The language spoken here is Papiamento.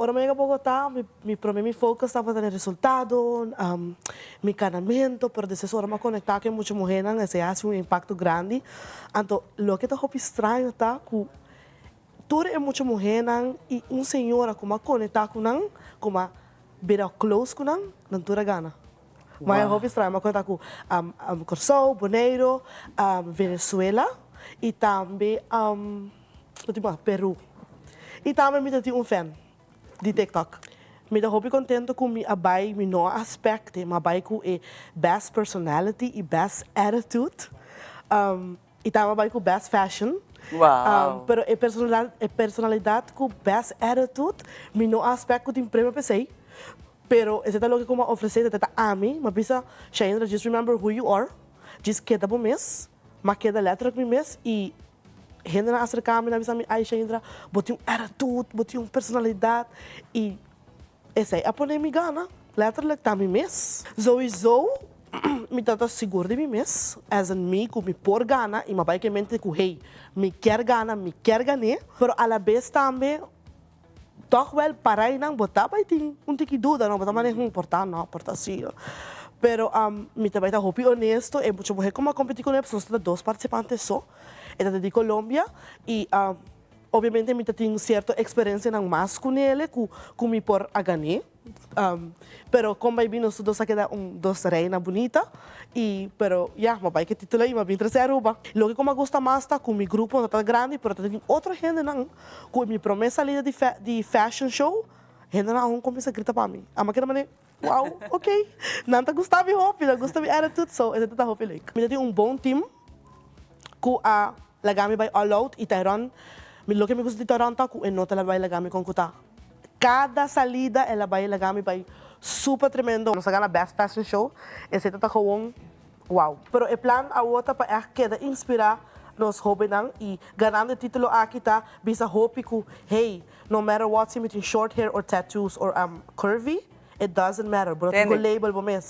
Ora mi a yega Bogota, mi prome mi focus tabata na e resultado, mi ganamento, pero despues ora mi a conecta cu e mucha muhernan, esey a haci un impacto grandi. Anto, loke ta hopi straño ta cu tur e mucha muhernan y un señora cu mi a conecta cu nan, cu mi a bira close cu nan, nan tur a gana. Ma e hopi straño, mi a conecta cu Corsou, Boneiro, Venezuela y tambe Peru. Y tambe mi ta tin un fan di TikTok. Mi ta hopi contento cu mi a bay, mi no a expect, mi a bay cu e best personality y best attitude. Y tambe a bay cu best fashion. Pero e personalidad cu best attitude, mi no a expect cu tin premio p'esey. Pero esey ta loke cu mi a ofrece, ta ami. Mi a bisa, "Shaindra, just remember who you are. Just keda bo mes." Mi a keda letterlijk mi mes y hende nan acerca mi, nan bisa mi, "Ay Shaindra, bo tin un attitude, bo tin un personalidad." Y esey a pone mi gana, letterlijk ta mi mes. Sowieso, mi ta sigur di mi mes, as in mi, cu mi por gana, y mi a bay cu mente cu, hey, mi kier gana, mi kier gana, pero a la vez tambe, toch wel para nan bo ta bay tin un tiki duda, no, bo ta mane, por ta no, por ta si, no. Pero mi tambe ta hopi honesto, e mucha muher cu a competi cu ne, nos ta dos participante so, e ta di Colombia, y obviamente mi tin cierto experiencia nan mas cu ne, cu mi por a gana. Pero con bay bin, nos dos a keda un dos reina bunita y pero ja, m'a bay cu e titulo y m'a bin trece Aruba. Loke cu mi gusta mas ta cu mi grupo no ta grandi, pero tin otro hende nan cu mi prome salida di fashion show, hende nan a cuminsa grita pa mi. Ami a keda mane, wow, ok. Nan ta gusta mi hopi, nan gusta mi attitude, so esey ta hopi leuk. Mi tin un bon team cu a laga mi bay all out y Tyron, mi loke mi gusta di Tyron ta cu e no ta bay laga mi con cu ta. Cada salida el a bay laga mi bay super tremendo. Nos a gana Best Fashion Show, esey ta gewoon wow. Pero e plan awor ta pa echt keda inspira nos hobennan y ganando e titulo aki ta bisa hopi cu, hey, no matter what, si mi tin short hair or tattoos or I'm curvy, it doesn't matter. Bo no tin Entende? label bo mes.